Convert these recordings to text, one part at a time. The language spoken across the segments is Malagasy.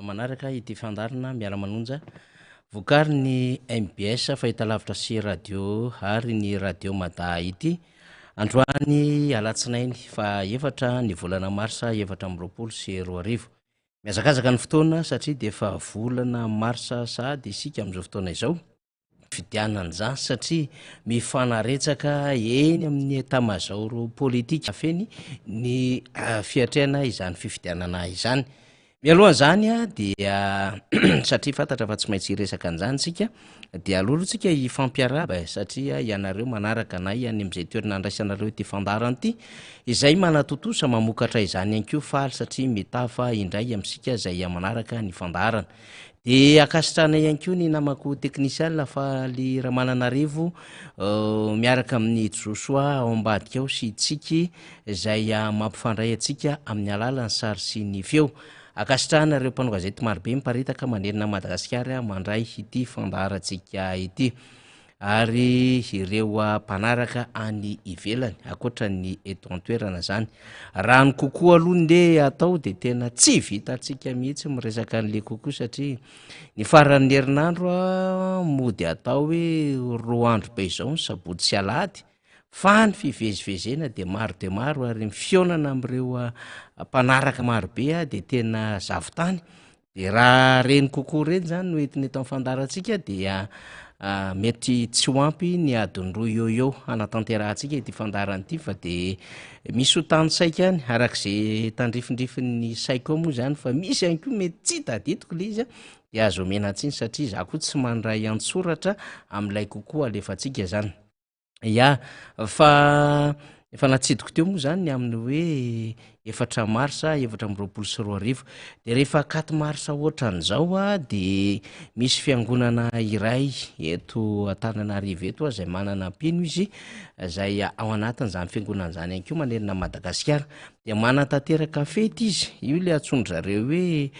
Manaraka ity fandaharana Miara-manonja vokarin'ny mbs Fahitalavitra sy Radio ary ny Radio Mada ity androany alatsinainy faha efatra ny volana marsa 2024. Mihazakazaka ny fotoana satria dia efa volana marsa sahady isika amin'izao fotoana izao. Fifidianana izany satria mifanaretsaka eny amin'ny etamazaoro politika feny ny fiatrehana izany fifidianana izany. Mialohan'izany dia satria fantatra fa tsy maintsy hiresaka an'izany isika dia aleo aloha tsika hifampiarahaba e, satria ianareo manaraka anay any amin'izay toerana andraisanareo ity fandaharana ity, izay manatontosa mamokatra izany ihany koa faly satria mitafa indray amintsika izay manaraka ny fandaharana. Dia ankasitrahana ihany koa ny namako teknisianina Faly Ramananarivo miaraka amin'i Josoa ao ambadika ao sy Tsiky izay mampifandray antsika amin'ny alalan'ny sary sy ny feo. Ankasitrahana ireo mpanao gazety marobe miparitaka manerana an'i Madagasikara mandray ity fandaharantsika ity. Ary ireo mpanaraka any ivelany ankoatra ny eto an-toerana zany. Raha ny kokoa aloha nde atao de tena tsy vitantsika mihitsy miresaka an'le kokoa satria ny faran'ny herinandro a mody atao hoe roa andro be izao ny sabotsy sy alahady fa ny fivezivezena de maro de maro ary ny fihaonana amin'ireo mpanaraka marobe a de tena zavon-tany. Dia raha reny kokoa ireny izany no entina eto amin'ny fandaharantsika dia mety tsy ho ampy ny adiny roa eo eo hanatanterahantsika ity fandaharana ity fa dia misy ho tanisaiko ihany araka izay tandrifindrifin'ny saiko eo moa izany fa misy ihany koa mety tsy tadidiko ilay izy dia azo omena tsiny satria izaho koa tsy mandray an-tsoratra amin'ilay kokoa alefantsika izany. Ya, fa efa natsidiko teo moa zany ny amin'ny hoe efatra marsa 2024. De rehefa quatre mars ohatran'izao a, de misy fiangonana iray eto Antananarivo eto a, zay manana mpino izy, zay ao anatin'izany fiangonana izany ihany koa manerana an'i Madagasikara. De manatanteraka fety izy, io le antsoin-dry zareo hoe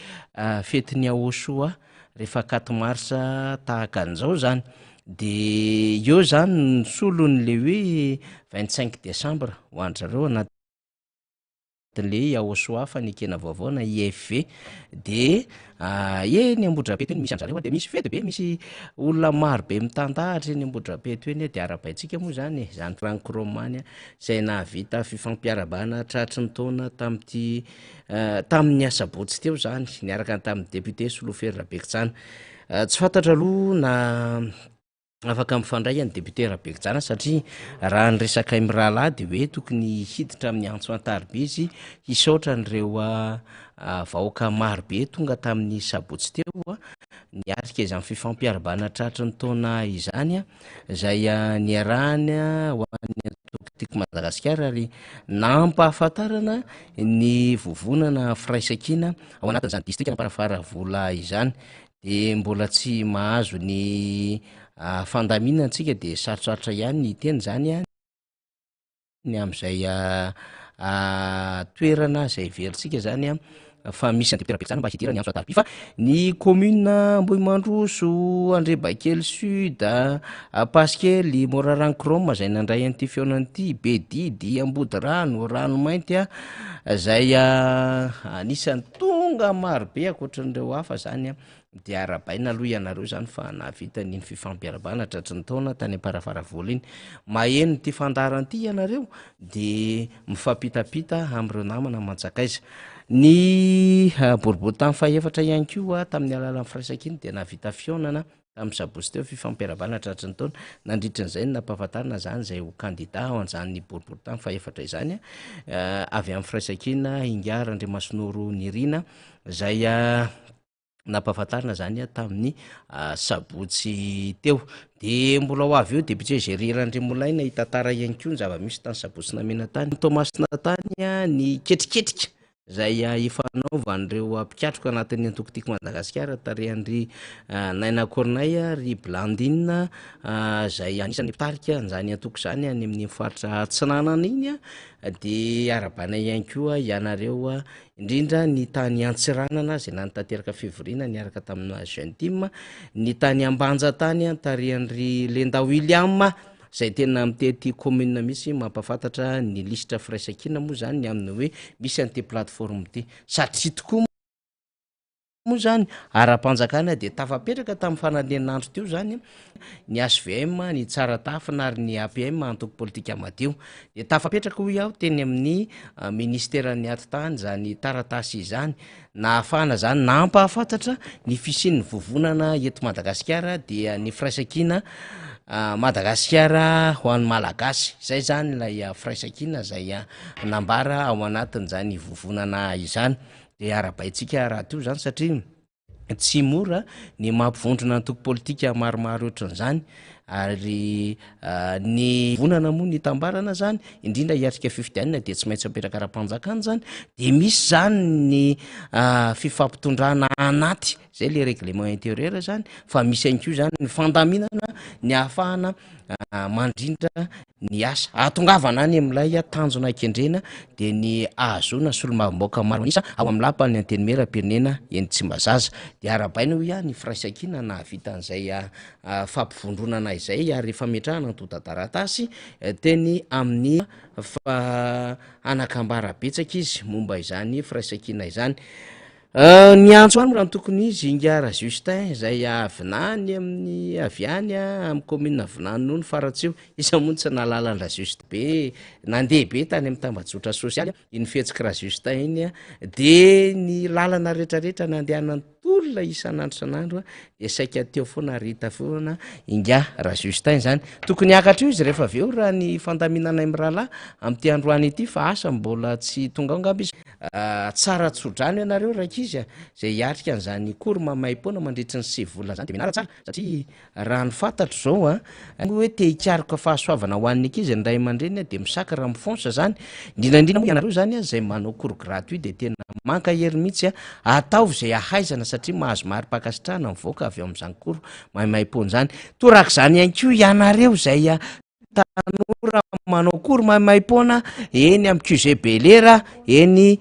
fetin'ny Yahoshua. rehefa quatre mars tahaka an'izao zany de eo zany ny solon'le hoe 25 décembre ho an-dry zareo anatin'le Yahoshua fanekena vaovao na IFV de eny Ambohidrapeto eny misy an-dry zareo de misy fety be misy olona maro be mitandahatra eny Ambohidrapeto eny de arahabaintsika moa zany e, zany Franck Romany zay nahavita fifampiarahabana tratry ny taona tamin'ity Tamin'ny asabotsy teo izany, niaraka tamin'ny député Solofery Rabekijana. Tsy fantatra aloha na afaka mifandray an'ny député Rabekijana satria raha ny resakay mirahalahy dia hoe tokony hiditra amin'ny antso an-tariby izy hisaotra an'ireo vahoaka marobe tonga tamin'ny sabotsy teo niatrika izany fifampiarabana tratry ny taona izany. izay niarahany ho an'ny antoko Tiako Madagasikara ary nampahafantarana ny vovonana firaisankina ao anatin'izany distrikan'Amparafaravola izany. Dia mbola tsy mahazo ny fandaminana antsika dia sarotsarotra ihany ny hiteny izany. ny amin'izay toerana izay heverintsika zany a fa misy an'ity toeram-piasana mba hidirana ny antso an-tariby fa ny commune Ambohimandroso, Andrebakely Sud, Ampasikely, Morarano Chrome izay nandray an'ity fihaonana ity, Bedidy, Ambodirano, Ranomainty a, izay anisan'ny tonga marobe ankoatran'ireo hafa zany a. Dia arahabaina aloha ianareo izany fa nahavita an'iny fifampiarahabana tratry ny taona tany Amparafaravola iny. Maheno ity fandaharana ity ianareo dia mifampitapita amin'ireo namana aman-tsakaiza. Ny boriborintany fahefatra ihany koa tamin'ny alalan'ny firaisankina dia nahavita fihaonana tamin'ny sabotsy teo fifampiarahabana tratry ny taona. Nandritra an'izay no nampahafantarina izany izay ho kandida ao an'izany boriborintany fahefatra izany avy amin'ny firaisankina Ingahy Randriamasinoro Nirina izay nampahafantarina izany tamin'ny sabotsy teo. Dia mbola ho avy eo député Jerry Randriamolaina hitantara ihany koa ny zava-misy tany Sabotsy Namehana tany Toamasina tany ny ketriketrika izay efa anaovan'ireo mpikatroka anatin'ny antoko Tiako Madagasikara tarihan'ry Naina Corneille, ry Blandine izay anisan'ny mpitarika an'izany antoko izany any amin'ny faritra Atsinanana iny dia arahabaina ihany koa ianareo indrindra ny tany Antsiranana izay nanatanteraka fivoriana niaraka tamina Jeune Team, ny tany Ambanja tany tarihan'i Lenda William izay tena mitety commune mihitsy mampahafantatra ny lisitra firaisankina moa izany ny amin'ny hoe misy an'ity plateforme ity satria tokoa. Moa izany ara-panjakana dia tafapetraka tamin'ny fanantenan'andro teo izany ny HVM, ny Tsaratafina ary ny APM, Antoko Politika Madio. Dia tafapetraka hoy aho teny amin'ny Ministeran'ny Atitany izany taratasy izany nahafahana izany nampahafantatra ny fisian'ny vovonana eto Madagasikara dia ny Firaisankina Madagasikara ho an'ny Malagasy. Izay izany ilay firaisankina izay nambara ao anatin'izany vovonana izany. Dia arahabaintsika rahateo izany satria tsy mora ny mampivondrona antoko politika maromaro ohatran'izany ary ny vonana moa ny hitambarana izany, indrindra hiatrika fifidianana dia tsy maintsy apetraka ara-panjakana izany, dia misy izany ny fifampitondrana anaty, izay le règlement intérieur izany, fa misy ihany koa izany ny fandaminana ny ahafahana mandrindra ny asa ahatongavana any amin'ilay tanjona kendrena dia ny ahazoana solombavambahoaka maro an'isa ao amin'ny lapan'ny Antenimierampirenena eny Tsimbazaza. Dia arahabaina hoy aho ny firaisankina nahavita an'izay fampivondronana izay ary fametrahana antontan-taratasy teny amin'ny fa anakambara betsaka izy momba izany firaisankina izany. Niantso ahy moa raha ny tokony izy ingahy Rajustin izay avy nany amin'ny avy any amin'ny commune Vinaninono Faratsiho. Iza moa no tsy nahalala an-dRajustin be, nandeha be tany amin'ny tambajotra sosialy iny fihetsik'i Rajustin iny dia ny lalana rehetrarehetra nandehanan'ny tolona isan'andro isan'andro dia saika teo foana ary hita foana ingahy Rajustin izany. Tokony hiakatra eo izy rehefa avy eo raha ny fandaminanay mirahalahy amin'ity androany ity fa asa mbola tsy tonga ao angamba izy. Tsara tso-drano ianareo rankizy a! Izay hiatrika an'izany cours maimaimpoana mandritry ny 9 volana izany dia mianara tsara satria raha ny fantatro izao a, hoe te hikaroka fahasoavana ho an'ny ankizy ny ray aman-dreny a dia misaka raha mifonsa izany, indrindra indrindra moa ianareo izany a izay manao cours gratuit dia tena mankahery mihitsy a, ataovy izay ahaizana satria mahazo mari-pankasitrahana mivoaka avy ao amin'izany cours maimaimpoana izany. Torak'izany ihany koa ianareo izay Tanora manao cours maimaimpoana eny amin'ny QG Belera, eny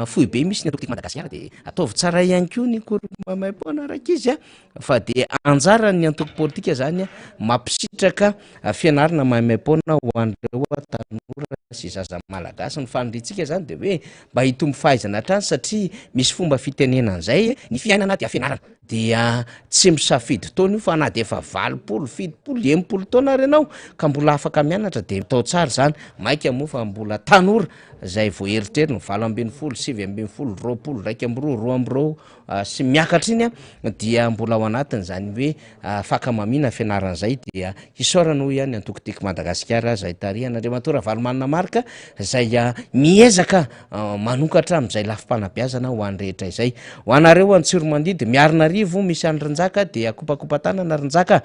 foibe misy ny antoko Madagasikara dia ataovy tsara ihany koa ny cours maimaimpoana rankizy a, fa dia anjaran'ny antoko politika zany mampisitraka fianarana maimaimpoana ho an'ireo tanora sy zaza malagasy. Ny faniriantsika zany dia hoe mba hitombo fahaizana hatrany satria misy fomba fitenenana izay, ny fiainana dia fianarana. Dia tsy misafidy taona io fa na dia efa 80, 70, 60 taona ary ianao ka mbola afaka mianatra dia atao tsara izany, maika moa fa mbola tanora izay vao eritreriny 18, 19, 20, 21, 22 sy miakatra iny dia mbola ao anatin'izany hoe fankamamiana fianarana izay dia hisaorana hoy aho ny antoko Tiako Madagasikara izay tarihan'Andriamatoa Ravalomanana Marc izay miezaka manokatra amin'izay lafim-panabeazana ho an'ny rehetra izay. Ho anareo Antsiromandidy, Miarinarivo, misy an'i Rinjaka dia kopakopa-tanana Rinjaka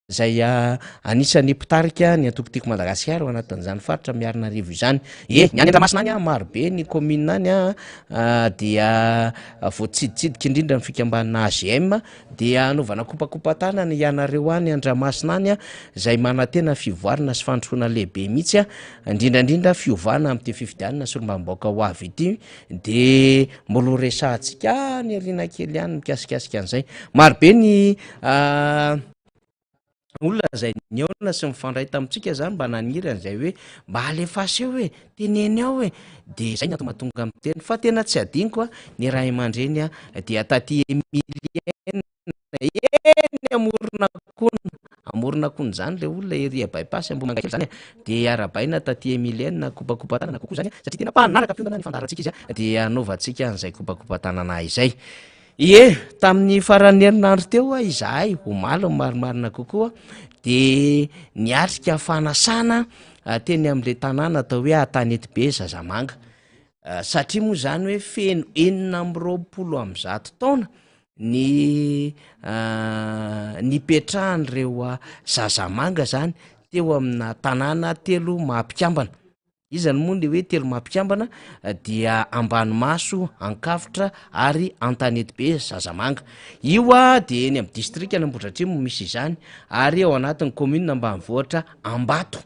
izay anisan'ny mpitarika ny antoko Tiako Madagasikara ao anatin'izany faritra Miarinarivo izany. E, ny any Andramasina any maro be ny commune any dia voatsiditsidika indrindra ny fikambanana AGM Dia hanaovana kopakopa-tanana ianareo any Andramasina any izay manantena fivoarana sy fandrosoana lehibe mihitsy, indrindra indrindra fiovana amin'ity fifidianana solombavambahoaka ho avy ity, dia mbola ho resahantsika any aoriana kely any mikasikasika an'izay. Marobe ny olona izay nihaona sy nifandray tamintsika izany mba naniry an'izay hoe mba alefaso eo e, teneno ao e, dia izay ny antony mahatonga miteny fa tena tsy adinoko a, ny ray aman-dreny a dia taty Emilienne eny Amoronakona, Amoronakona izany ilay olona ery à By-pass Ambohimangakely izany a, dia arahabaina taty Emilienne kopakopa-tanana kokoa izany a, satria tena mpanaraka fiondana ny fandaharantsika izy a, dia anaovantsika an'izay kopakopa-tanana izay. Ie, tamin'ny faran'ny herinandro teo izahay, omaly ny marimarina kokoa, dia niatrika fanasana teny amin'ilay tanàna atao hoe Antanetibe Zazamanga. Satria moa izany hoe feno 126 taona ny nipetrahan'ireo zazamanga izany teo amina tanàna telo maha mpikambana. Izany moa le hoe telo maha mpikambana dia Ambanimaso, Ankafotra ary Antanetibe Zazamanga. Io dia eny amin'ny distrikan'Ambohidratrimo misy izany ary ao anatin'ny commune ambanivohitra Ambato.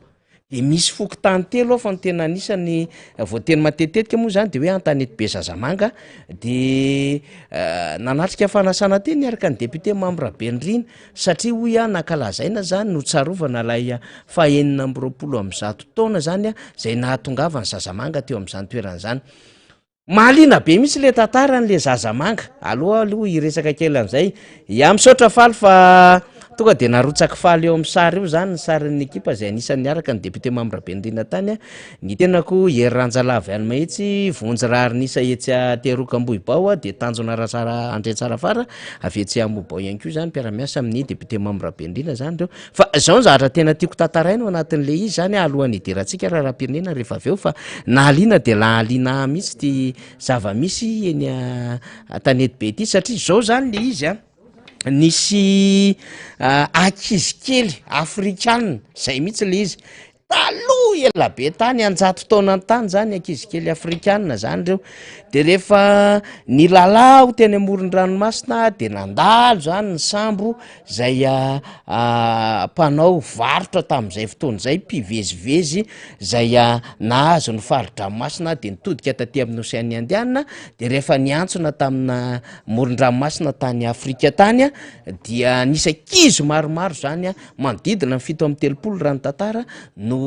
Dia misy fokontany telo ao fa ny tena anisan'ny voateny matetitetika moa izany dia hoe Antanetibe Zazamanga. Dia nanatrika fanasana teny niaraka ny député Mamy Rabenirina Satria hoy aho nankalazaina zany, notsarovana ilay faha 126 taona zany izay nahatongavan'ny zazamanga teo amin'izany toerana izany. Mahaliana be mihitsy le tantaran'le zazamanga. Aleo aloha hiresaka kely an'izay. Ya misaotra Faly fa tonga de narotsak'i Faly eo amin'ny sary eo zany ny sarin'ny ekipa izay anisan'ny niaraka ny député Mamy Rabenirina tany. Ny tenako Hery Ranjalahy avy any Mahitsy, Vonjy Raharinisa etsy Ateroka Ambohibao dia Tanjona Razara Andriantsarafara avy etsy Ambohibao ihany koa zany mpiara-miasa amin'ny député Mamy Rabenirina zany ireo. Fa zao ny zavatra tena tiako tantaraina ao anatin'le izy zany alohan'ny hidirantsika raharaham-pirenena rehefa avy eo fa nahaliana dia nahaliana ahy mihitsy ity zava-misy eny an-tanety be ity satria zao zany le izy an, nisy ankizy kely afrikana zay mihitsy le izy, Taloha ela be tany, an-jato taonany tany zany, ankizy kely afrikana zany reo, de rehefa nilalao teny amoron-dranomasina de nandalo zany ny sambo zay mpanao varotra tam'zay fotoana zay, mpivezivezy zay nahazo ny fari-dranomasina de nitodika taty amin'ny Oseana Indiana, de rehefa niantsona tamina moron-dranomasina tany Afrika tany dia nisy ankizy maromaro zany Manodidina ny 37 raha ny tantara no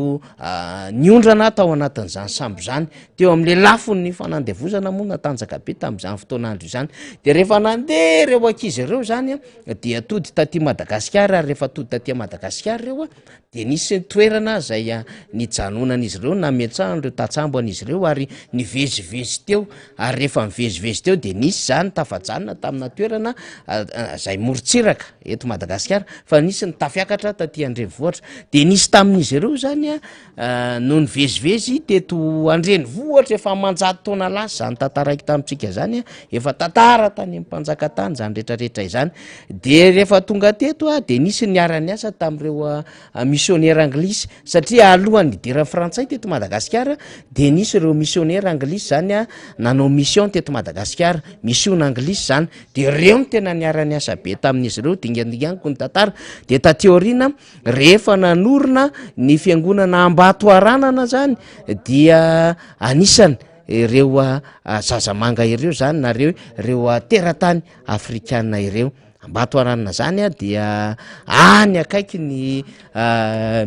niondrana tao anatin'izany sambo izany. Teo amin'ilay lafon'ny fanandevozana moa natanjaka be tamin'izany fotoan'andro izany. Dia rehefa nandeha ireo ankizy ireo izany dia tody taty Madagasikara, ary rehefa tody taty Madagasikara ireo dia nisy toerana izay nijanonan'izy ireo, nametrahan'ireo tantsambo an'izy ireo ary nivezivezy teo. Ary rehefa nivezivezy teo dia nisy izany tafajanona tamina toerana izay morontsiraka. eto Madagasikara fa nisy ny tafiakatra taty an-drenivohitra de nisy tamin'izy ireo zany a eh, no nivezivezy teto an-drenivohitra efa aman-jato taona lasa zany tantaraiko tamintsika zany a efa tantara tany amin'ny mpanjaka tany zany rehetrarehetra izany de rehefa tonga teto a de nisy niara-niasa tamin'ireo ah, misionera anglisy satria alohan'ny nidiran'ny frantsay teto Madagasikara de nisy ireo misionera anglisy zany a nanao mission teto Madagasikara mission anglisy zany De reo no tena niara-niasa be tamin'izy ireo, dingandinganiko ny tantara. De taty aoriana, rehefa nanorina ny fiangonana Ambatoharanana zany dia anisany ireo zazamanga ireo zany na reo ireo teratany afrikana ireo. Ambatoharanana zany dia any akaiky ny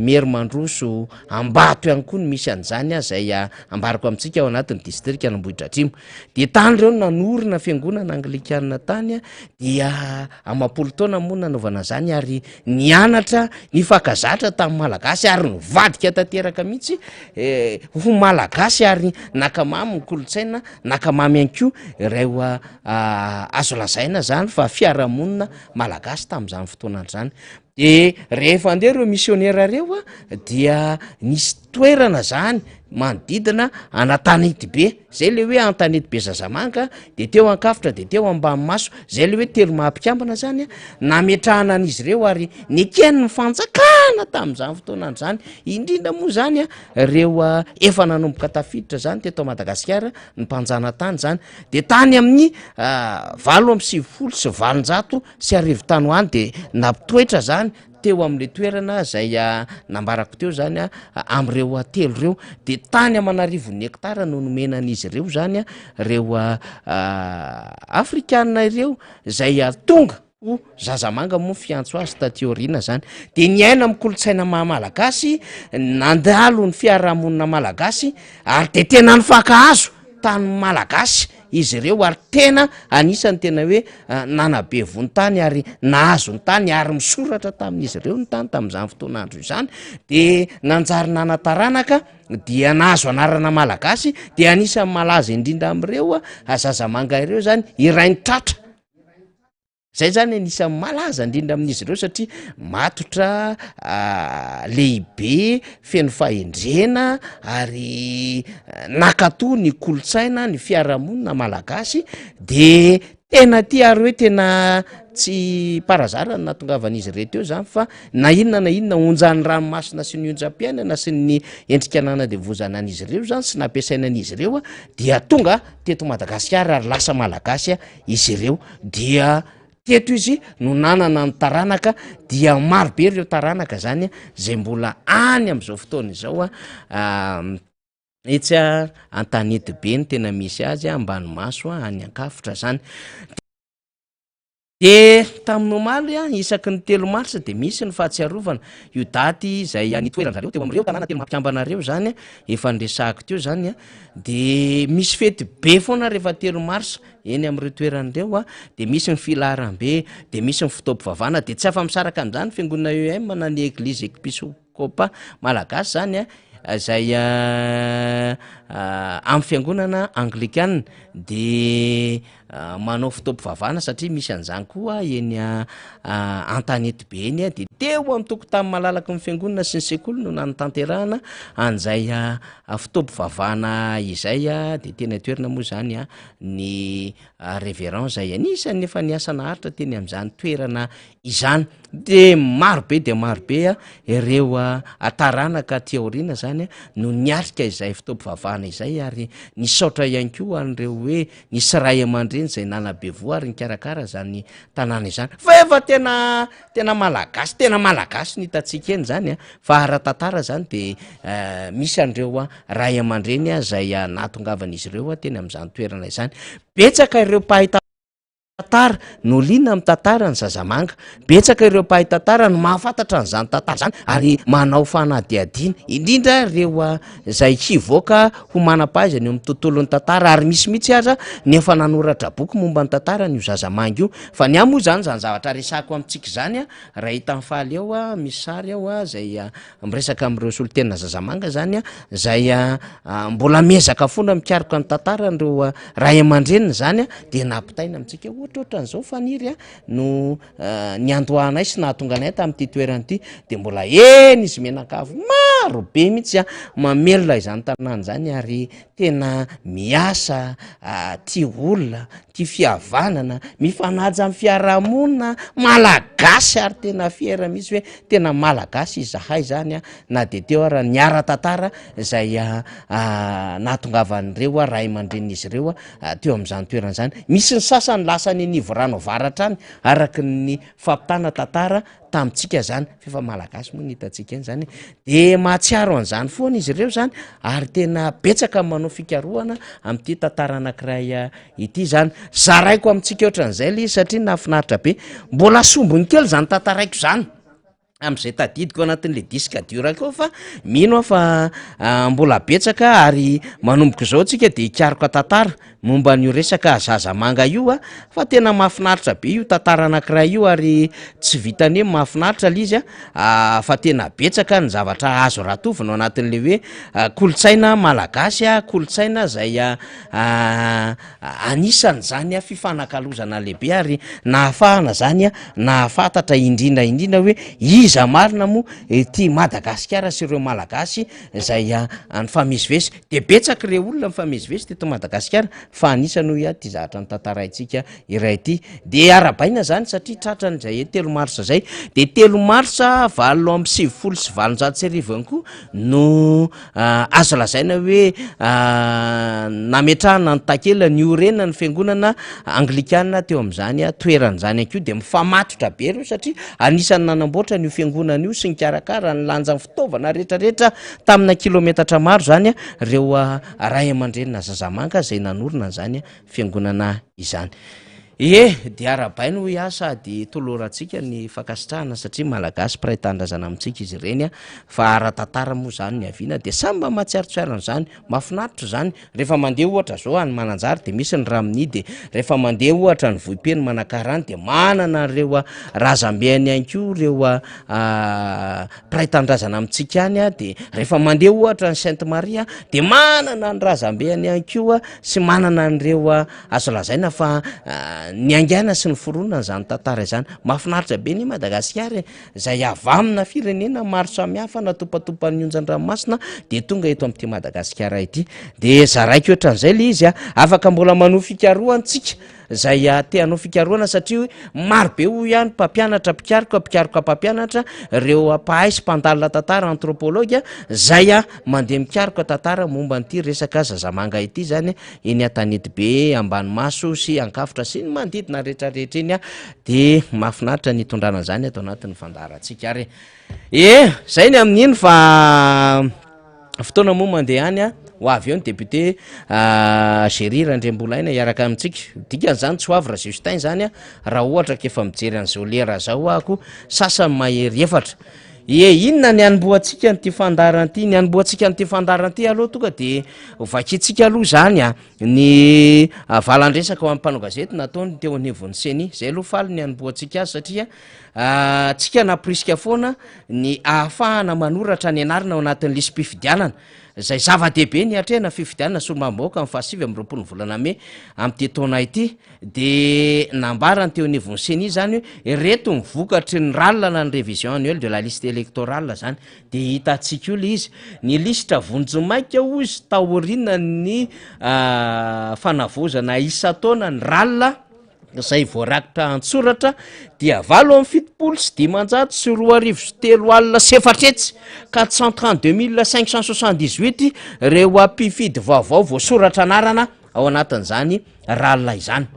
Merimandroso, Ambato ihany koa no misy an'izany izay ambarako amintsika ao anatin'ny distrikan'Ambohidratrimo. De tany reo no nanorina fiangonana anglikana tany dia amam-polo taona moa nanaovana an'izany ary nianatra nifankazatra tamin'ny malagasy ary nivadika tanteraka mihitsy ho malagasy ary nankamamy ny kolontsaina, nankamamy ihany koa ireo azo lazaina zany fa fiarahamonina malagasy tamin'izany fotoana izany. De rehefa andeha ireo misionera reo a dia nisy toerana zany manodidina an'Antanetibe, zay le hoe Antanetibe Zazamanga, de teo Ankafotra de teo Ambanimaso, zay le hoe telo maha mpikambana zany a, nametrahana an'izy ireo ary neken'ny fanjakana tamin'izany fotoana andro zany, indrindra moa zany a reo efa nanomboka tafiditra zany teto Madagasikara ny mpanjanatany zany, de tany amin'ny 1898 tany ho any de nampitoetra zany teo am'le toerana zay nambarako teo zany a am'ireo telo reo, de tany aman'arivony hektara no nomena an'izy ireo zany a reo afrikana ireo zay tonga ho zazamanga moa fiantso azy taty aoriana zany, de niaina amy kolontsaina maha malagasy, nandalo ny fiarahamonina malagasy ary de tena nifankahazo tany malagasy izy ireo ary tena anisan'ny tena hoe nanabe vontany ary nahazo ny tany ary misoratra tamin'izy ireo ny tany tamin'izany fotoan'andro izany de nanjary nana-taranaka dia nahazo anarana malagasy de anisan'ny malaza indrindra amin'ireo zazamanga ireo zany irainy tratra. Zay zany anisan'ny malaza indrindra amin'izy ireo satria matotra, lehibe, feno fahendrena ary nankatò ny kolontsaina, ny fiarahamonina malagasy de tena tia ary hoe tena tsy par hasard ny nahatongavan'izy ireo teo zany fa na inona na inona onjan'ny ranomasina sy ny onjam-piainana sy ny endrika nanandevozana an'izy ireo zany sy nampiasaina an'izy ireo dia tonga teto Madagasikara ary lasa malagasy izy ireo dia teto izy no nanana ny taranaka dia maro be ireo taranaka zany zay mbola any am'izao fotoana izao a etsy a Antanetibe no tena misy azy, Ambanimaso any Ankafotra zany. Dia tamin'ny omaly, isaky ny telo marsa dia misy ny fahatsiarovana io daty izay nitoeran-dry zareo teo amin'ireo tanàna telo mampikambana ireo izany, efa niresahako teo izany, dia misy fety be foana rehefa telo marsa eny amin'ireo toerana ireo, dia misy ny filaharambe, dia misy ny fotoam-pivavahana, dia tsy afa-misaraka amin'izany ny fiangonana EM na ny Eglizy Episkopa Malagasy izany, izay amin'ny fiangonana Anglikana, dia manao fotoam-pivavahana satria misy an'izany koa eny Antanetibe eny dia teo amin'ny tokotany malalaky ny fiangonana sy ny sekoly no nanatanterahana an'izay fotoam-pivavahana izay dia teny an-toerana moa izany ny révérend izay anisan'ny efa niasa naharitra teny amin'izany toerana izany. Dia maro be dia maro be ireo taranaka aty aoriana izany no niatrika izay fotoam-pivavahana izay ary nisaotra ihany koa an'ireo hoe nisy ray aman-dreny izay nanabe voa ary nikarakara izany tanàna izany. Fa efa tena tena malagasy, tena malagasy no hitantsika eny izany a, fa ara-tantara izany dia misy an'ireo ray aman-dreny izay nahatongavan'izy ireo teny amin'izany toerana izany. Betsaka ireo mpahay tantara no liana amin'ny tantara ny zazamanga. Betsaka ireo mpahay tantara no mahafantatra an'izany tantara izany ary manao fanadihadiana, indrindra ireo izay hivoaka ho manam-pahaizana eo amin'ny tontolon'ny tantara ary misy mihitsy aza ny efa nanoratra boky momba ny tantaran'io zazamanga io. Fa ny ahy moa izany, izany zavatra resahako amintsika izany, raha hitan'i Faly ao, misy sary ao izay miresaka amin'ireo solontena zazamanga izany, izay mbola miezaka foana mikaroka ny tantaran'ireo ray aman-dreniny izany dia nampitaina amintsika ohatrohatran'izao Faniry no niandohanay sy nahatonga anay tamin'ity toerana ity dia mbola eny izy mianakavy maro be mihitsy mamelona izany tanàna izany ary tena miasa, tia olona, tia fihavanana, mifanaja amin'ny fiarahamonina, malagasy ary tena fier mihitsy hoe tena malagasy izahay izany na dia teo ara ny ara-tantara izay nahatongavan'ireo ray aman-drenin'izy ireo teo amin'izany toerana izany. Misy ny sasany lasa any Anivorano Avaratra any araka ny fampitana tantara tamintsika zany, f'efa malagasy moa ny hitantsika eny zany e, de mahatsiaro an'izany foana izy ireo zany ary tena betsaka ny manao fikarohana amin'ity tantara anankiray ity zany. Zaraiko amintsika ohatran'izay le izy satria nahafinaritra be, mbola sombiny kely zany tantaraiko zany am'zay tadidiko anatin'le disque dur ko fa mino aho fa mbola betsaka ary manomboka izao tsika de hikaroka tantara Momba an'io resaka zazamanga io a, fa tena mahafinaritra be io tantara anankiray io ary tsy vitan'ny hoe mahafinaritra le izy a, fa tena betsaka ny zavatra azo ratovina ao anatin'le hoe kolontsaina malagasy a, kolontsaina zay anisan'izany fifanakalozana lehibe ary nahafahana zany nahafantatra indrindra indrindra hoe iza marina moa ity Madagasikara sy ireo Malagasy zay nifamezivezy. Dia betsaka ireo olona mifamezivezy teto Madagasikara fa anisany hoy aho ity zavatra notantaraintsika iray ity. Dia arahabaina izany satria tratran'izay telo marsa izay. Dia telo marsa 1898 ihany koa no azo lazaina hoe nametrahana ny takela niorenan'ny fiangonana anglikana teo amin'izany toerana izany ihany koa. Dia mifamatotra be ireo satria anisan'ny nanamboatra an'io fiangonana io sy nikarakara ny lanjan'ny fitaovana rehetrarehetra Tamina kilometatra maro izany ireo ray aman-drenina zazamanga izay nanorina an'izany fiangonana izany. Ie, dia arahabaina hoy aho sady tolorantsika ny fankasitrahana satria Malagasy mpiray tanindrazana amintsika izy ireny fa ara-tantara moa izany niaviana dia samy mba mahatsiarotsiaro an'izany. Mahafinaritra izany. Rehefa mandeha ohatra zao any Mananjary dia misy ny Ramini dia rehefa mandeha ohatra any Vohipeno Manakara any dia manana an'ireo razambeny ihany koa ireo mpiray tanindrazana amintsika any dia rehefa mandeha ohatra any Sainte Marie dia manana ny razambeny ihany koa sy manana an'ireo azo lazaina fa niaingàna sy niforonana izany tantara izany. Mahafinaritra be anie Madagasikara e! Izay avy amina firenena maro samihafa natopatopan'ny onjan-dranomasina dia tonga eto amin'ity Madagasikara ity. Dia zaraiko ohatran'izay ilay izy a! Afaka mbola manohy fikarohana tsika izay te hanao fikarohana satria hoe maro be hoy aho ny mpampianatra mpikaroka, mpikaroka mpampianatra, ireo mpahay sy mpandalina tantara, anthropologue, izay mandeha mikaroka tantara momba an'ity resaka zazamanga ity izany eny Antanetibe, Ambanimaso sy Ankafotra sy ny manodidina rehetrarehetra eny dia mahafinaritra ny hitondrana an'izany ato anatin'ny fandaharantsika ary e! Zay ny amin'iny fa fotoana moa mandeha any a! Ho avy eo ny député Jerry Randriambolaina hiaraka amintsika. Dikan'izany tsy ho avy Ra-Justin izany raha ohatra ka efa mijery an'izao lera izao aho ko sasany mahery efatra. Ie, inona ny hanombohantsika an'ity fandaharana ity? Ny hanombohantsika an'ity fandaharana ity aloha tonga de vakintsika aloha izany a, ny valan-dresaka ho an'ny mpanao gazety nataony teo anivon'ny CENI. Zay aloha faly ny hanombohantsika azy satria tsika namporisika foana ny ahafahana manoratra ny anarana ao anatin'ny lisi-pifidianana. Izay zava-dehibe ny hiatrehana fifidianana solombavambahoaka amin'ny fahasivy amby roapolo ny volana mey amin'ity taona ity dia nambarany teo anivon'ny Ceni izany hoe ireto ny vokatry ny RAL na ny révision annuelle de la liste électorale izany dia hitantsika io ilay izy ny lisitra vonjimaika hoy izy taorianan'ny fanavaozana isan-taona ny RAL izay voarakitra an-tsoratra dia 288,502 432 578 ireo mpifidy vaovao voasoratra anarana ao anatin'izany RAL izany.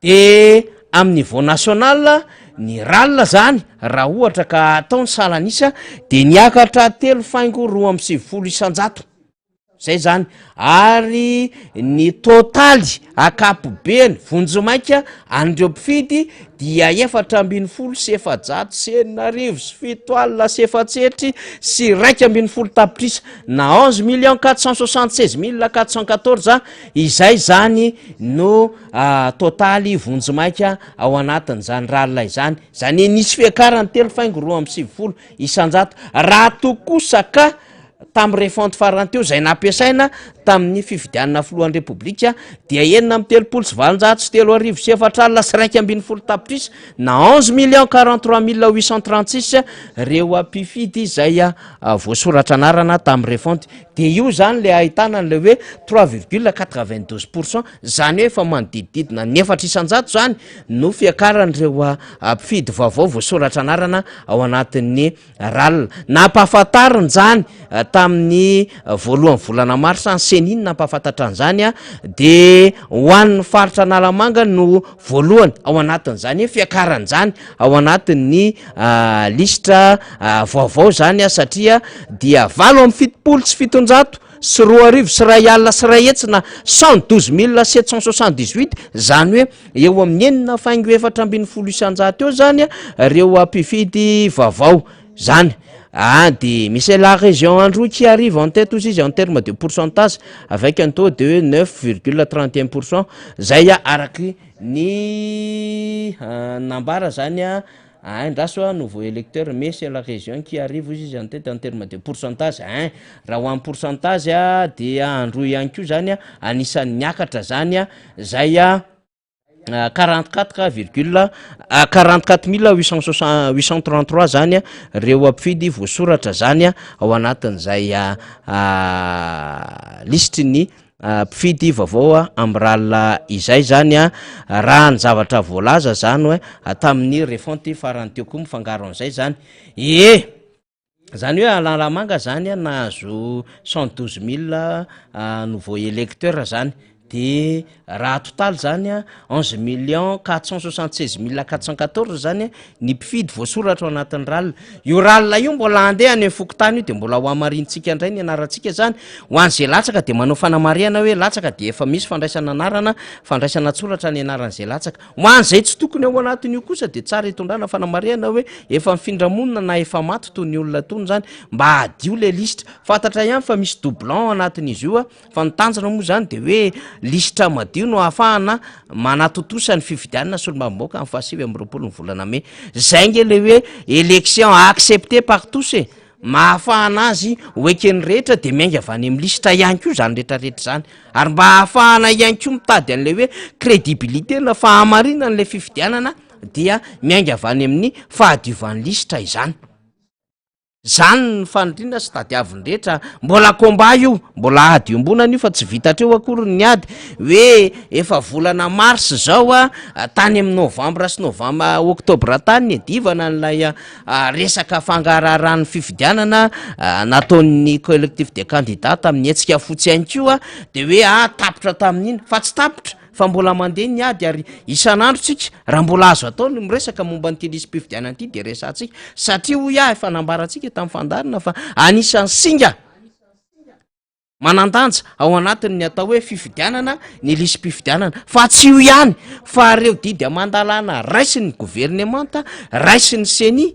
De amin'ny niveau national ny RAL zany raha ohatra ka atao ny salan'isa de niakatra 3,92%. Zay zany, ary ny totaly ankapobeny vonjimaika an'ireo mpifidy dia 614,670,411 tapitrisa na 11 476 414, izay zany no totaly vonjimaika ao anatin'izany RAL izany. Zany hoe nisy fiakarany 3,92%. Raha toa kosa ka tamin'ny refonte farany teo izay nampiasaina tamin'ny fifidianana filohan'ny Repoblika dia 336,304,011 tapitrisa na 11 043 836 reo mpifidy izay voasoratra anarana tamin'ny refonte. De io zany le ahitana an'le hoe 3,92%, zany hoe efa manodidididina ny 4% zany no fiakaran'ireo mpifidy vaovao voasoratra anarana ao anatin'ny RAL. Nampahafantariny zany tamin'ny voalohan'ny volana marsa ny CENI nampahafantatra an'izany a, de ho an'ny faritra Analamanga no voalohany ao anatin'izany hoe fiakaran'izany ao anatin'ny lisitra vaovao zany a, satria dia 278,201 na 112 778, zany hoe eo amin'ny 6,14% eo zany a reo mpifidy vaovao zany. De misy la région Androy qui arrive en tête aussi izy en terme de pourcentage avec un taux de 9,31% zay a, araky ny nambara zany a. Andraso a, nouveau électeur, mais c'est la région qui arrive izy en tête en terme de pourcentage hein. Raha ho an'ny pourcentage a, dia Androy ihany koa zany a anisan'ny niakatra zany a, zay a 44 virgule 44 860 833 zany a reo mpifidy voasoratra zany a ao anatin'izay lisitry ny mpifidy vaovao a amin'ny RAL izay zany a, raha ny zavatra voalaza zany hoe tamin'ny refonte farany teo koa mifangaro an'izay zany e. Zany hoe Analamanga zany a nahazo 112 000 nouveau électeur zany, de raha totaly zany a 11 476 414 zany a ny mpifidy voasoratra ao anatin'ny RAL io. RAL io mbola andeha any amin'ny fokontany io, de mbola ho amarintsika indray ny anarantsika zany. Ho an'izay latsaka de manao fanamarihana hoe latsaka, de efa misy fandraisana anarana, fandraisana tsoratra ny anaran'izay latsaka. Ho an'izay tsy tokony ao anatin'io kosa de tsara hitondrana fanamarihana hoe efa mifindra-monina na efa maty toy ny olona tony zany, mba hadio le lisitra. Fantatra ihany fa misy doublon ao anatin'izy io a, fa ny tanjona moa zany de hoe lisitra madio no ahafahana manatontosa ny fifidianana solombavambahoaka amin'ny faha-29 ny volana mey. Zay nge le hoe élection accepté par tous e, mahafahana azy ho eken'ny rehetra, de miainga avy any amin'ny lisitra ihany koa zany rehetrarehetra zany, ary mba ahafahana ihany koa mitady an'le hoe crédibilité na fahamarinana an'le fifidianana dia miainga avy any amin'ny fahadiovan'ny lisitra izany. Zany ny fanindrina sy tadiaviny rehetra. Mbola combat io, mbola ady iombonana io, fa tsy vita hatreo akory ny ady hoe efa volana mars zao a, tany amin'ny novambra sy novambra, oktobra tany ny adivana n'ilay resaka fangaraharahan'ny fifidianana nataon'ny Collectif des candidats tamin'ny hetsika fotsy ihany koa, de hoe tapitra tamin'iny, fa tsy tapitra fa mbola mandeha ny ady, ary isan'andro tsika raha mbola azo atao ny miresaka momba nyity lisi-pifidianana ity de resantsika, satria hoy aho efa nambarantsika tamin'ny fandaharana fa anisan'ny singa. Manan-danja ao anatin'ny atao hoe fifidianana ny lisi-pifidianana, fa tsy io ihany fa ireo didy aman-dalàna raisin'ny governemanta, raisin'ny ceni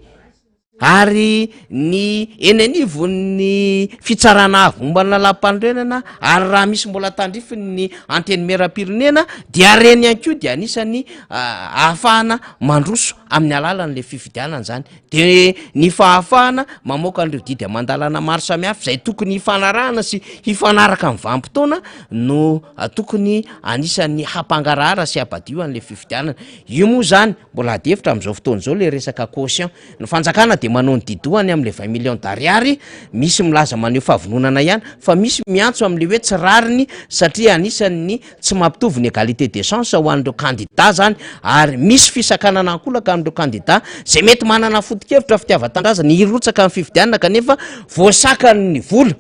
ary ny eny anivon'ny fitsarana avo momba ny lalàm-panorenana ary raha misy mbola tandrifin'ny antenimieram-pirenena dia ireny ihany koa dia anisan'ny ahafahana mandroso amin'ny alalan'ilay fifidianana izany. Dia ny fahafahana mamoaka an'ireo didy aman-dalàna maro samihafa izay tokony hifanarahana sy hifanaraka amin'ny vanim-potoana no tokony anisan'ny hampangarahara sy hampadio an'ilay fifidianana. Io moa izany mbola ady hevitra amin'izao fotoana izao ilay resaka caution. Ny fanjakana dia manao ny didohany amin'ilay 20 millions d'ariary, misy milaza maneho fahavononana ihany fa misy miantso amin'ilay hoe tsy rariny satria anisan'ny Tsy mampitovy ny égalité des chances ho an'ireo kandida zany ary misy fisakanana ankolaka amin'ireo kandida izay mety manana foto-kevitra fitiavan-tanindrazana hirotsaka amin'ny fifidianana kanefa voasakan'ny vola.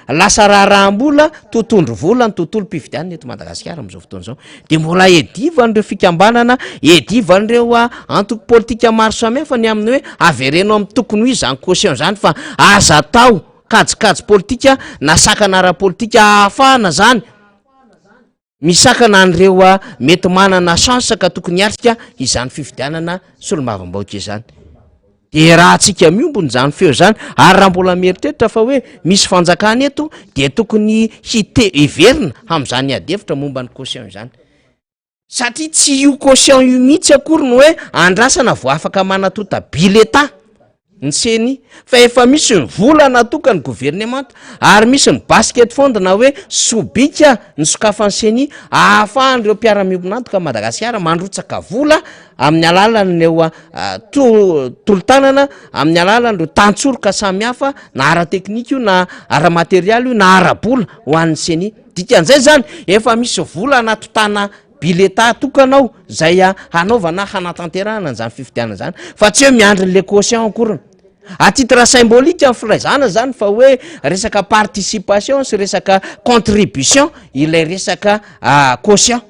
Lasa raharaham-bola tontondro vola ny tontolom-pifidianana eto Madagasikara amin'izao fotoana izao. Dia mbola iadivan'ireo fikambanana, iadivan'ireo antoko politika maro samihafa ny amin'ny hoe avereno amin'ny tokony ho izy izany caution izany fa aza atao kajikajy politika na sakana ara-politika ahafahana izany Misakana an'ireo mety manana chance ka tokony hiatrika izany fifidianana solombavambahoaka izany. Dia rahantsika miombona izany feo izany, ary raha mbola mieritreritra fa hoe misy fanjakana eto dia tokony hite- hiverina amin'izany ady hevitra momba ny caution izany. Satria tsy io caution io mihitsy akory no hoe andrasana vao afaka manatonta bileta ny ceni fa efa misy ny vola natokan'ny governemanta ary misy ny basket fund na hoe sobika ny sokafan'ny ceni ahafahan'ireo mpiara-miombon'antoka Madagasikara mandrotsaka vola amin'ny alalan'ireo to- tolo-tanana amin'ny alalan'ireo tantsoroka samihafa na ara-teknika io na ara-materialy io na ara-bola ho an'ny ceni. Dikan'izay zany efa misy vola anatontana bileta tokana ao zay hanaovana hanatanterahana an'izany fifidianana zany fa tsy hoe miandry an'le caution akoriny. À titre symbolique ny filaizana zany fa hoe resaka participation sy resaka contribution ilay resaka caution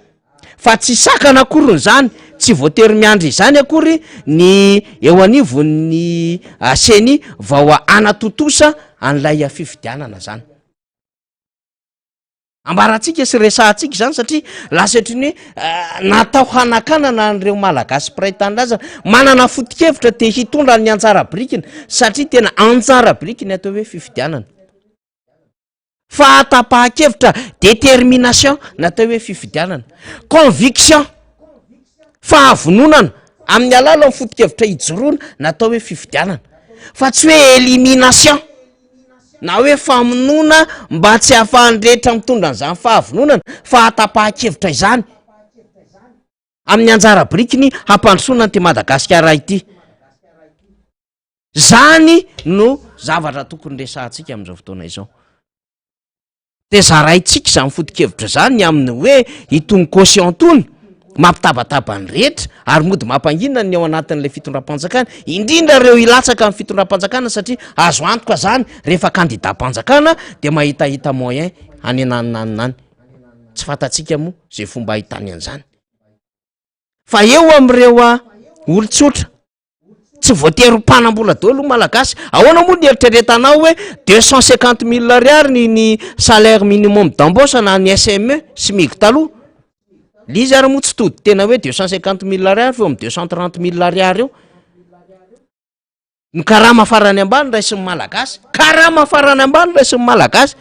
fa tsy sakana akoriny zany, tsy voatery miandry izany akory ny eo anivon'ny ceni vao hanatontosa an'ilay fifidianana zany. Ambarantsika sy resahantsika izany satria lasa ohatry ny hoe natao hanakanana an'ireo Malagasy mpiray tanindrazana manana foto-kevitra te hitondra ny anjara birikiny satria tena anjara biriky ny atao hoe fifidianana. Fahatapahan-kevitra, détermination ny atao hoe fifidianana. Conviction, fahavononana amin'ny alalan'ny foto-kevitra ijoroana ny atao hoe fifidianana fa tsy hoe élimination. na hoe famonoana mba tsy hahafahan'ny rehetra mitondra an'izany fahavononana, fahatapahan-kevitra izany amin'ny anjara birikiny hampandrosoana an'ity Madagasikara ity. Zany no zavatra tokony resahantsika amin'izao fotoana izao. De zaraintsika izany foto-kevitra izany ny amin'ny hoe itony caution itony mampitabataba ny rehetra ary mody mampangina ny ao anatin'ilay fitondram-panjakana, indrindra ireo hilatsaka amin'ny fitondram-panjakana satria azo antoka zany rehefa kandidam-panjakana de mahitahita moyen any ananonanona any, tsy fantatsika moa zay fomba ahitany an'izany fa eo amin'ireo olon-tsotra. Tsy voatery ho mpanam-bola daholo ny Malagasy. Ahoana moa ny eritreretanao hoe 250 000 ariary ny ny salaire minimum d'embauche na ny SME, SMIG taloha? Le izy ary moa tsy tody tena hoe 250 000 ariary fa eo amin'ny 230 000 ariary eo. Ny karama farany ambany raisin'ny Malagasy, karama farany ambany raisin'ny Malagasy.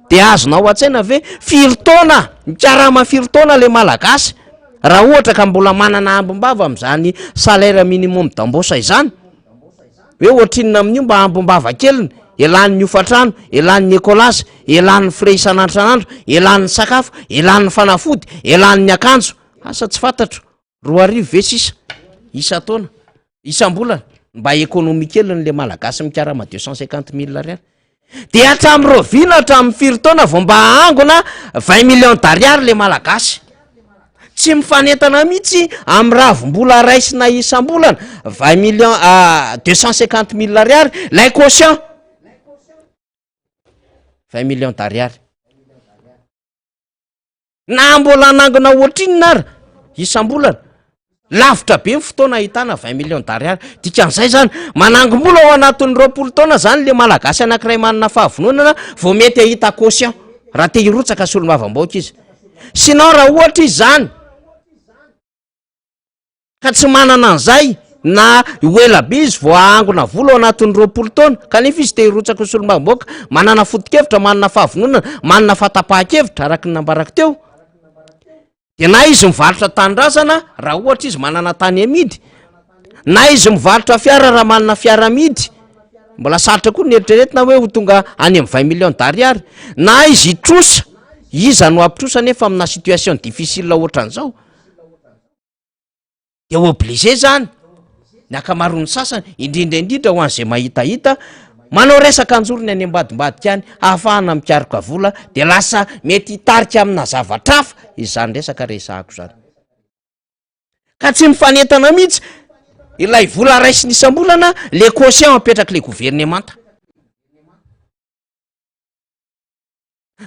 De azonao an-tsaina ve firy taona, mikarama firy taona le Malagasy raha ohatra ka mbola manana ambim-bava amin'izany salaire minimum d'embauche izany? Hoe ohatrinona amin'io mba ambim-bava keliny, elan'ny hofantrano, elan'ny écolage, elan'ny frais isan'andro isan'andro, elan'ny sakafo, elan'ny fanafody, elan'ny akanjo, asa tsy fantatro. 2000 ve sisa isan-taona, isam-bolana, mba économie keliny le Malagasy mikarama 250 000 ariary. De hatramin'ny rahoviana, hatramin'ny firy taona vao mba hahangona 20 millions d'ariary le Malagasy? Tsy mifanentana mihitsy amin'ny ravim-bola raisina isam-bolana, 20 millions, 250 000 ariary, lay caution, 20 millions d'ariary. Na mbola hanangona ohatrinona ara isam-bolana, lavitra be ny fotoana ahitana 20 millions d'ariary. Dikan'izay zany, manangom-bola ao anatin'ny 20 taona zany le Malagasy anankiray manana fahavononana vao mety hahita caution. Raha te hirotsaka solombavambahoaka izy. Sinon raha ohatra izy zany ka tsy manana an'izay na ho ela be izy vao hahangona vola ao anatin'ny 20 taona kanefa izy te hirotsaka ho solombavambahoaka, manana foto-kevitra, manana fahavononana, manana fahatapahan-kevitra araka ny nambarako teo, de na izy mivarotra tanindrazana raha ohatra izy manana tany amidy, na izy mivarotra fiara raha manana fiara amidy, mbola sarotra koa ny eritreretina hoe ho tonga any amin'ny 20 millions d'ariary, na izy hitrosa, iza no hampitrosa nefa amina situation difficile ohatran'izao? De obligé zany ny ankamaroan'ny sasany, indrindra indrindra ho an'izay mahitahita, manao resaka anjorony any ambadimbadika any ahafahana mikaroka vola, de lasa mety hitarika amina zavatra hafa izany resaka resahako zany. Ka tsy mifanentana mihitsy ilay vola raisiny isam-bolana, le quotient apetrak'le governemanta.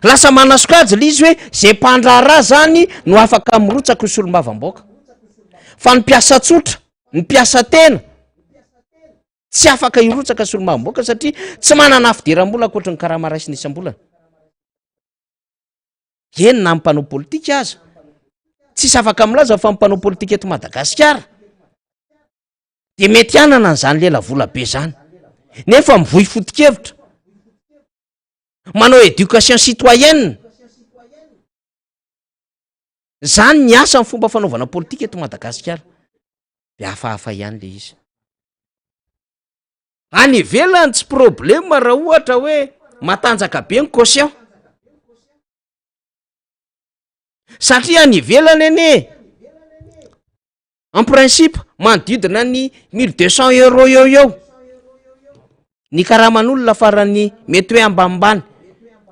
Lasa manasokajy le izy hoe zay mpandraharaha zany no afaka mirotsaka ho solombavambahoaka, fa ny mpiasa tsotra, ny mpiasa tena tsy afaka hirotsaka solombavambahoaka satria tsy manana fidiram-bola ankoatry ny karama raisina isam-bolana. Eny na ny mpanao politika aza tsisy afaka milaza fa ny mpanao politika eto Madagasikara de mety hanana an'izany lelavola be zany, nefa mivoy foto-kevitra. Manao éducation citoyenne. Zany ny asa ny fomba fanaovana politika eto Madagasikara. De hafahafa ihany le izy. Any ivelany tsy problème raha ohatra hoe matanjaka be ny caution. Satria any ivelany anie En principe, manodidina ny 1200 euros eo eo ny karaman'olona farany mety hoe ambanimbany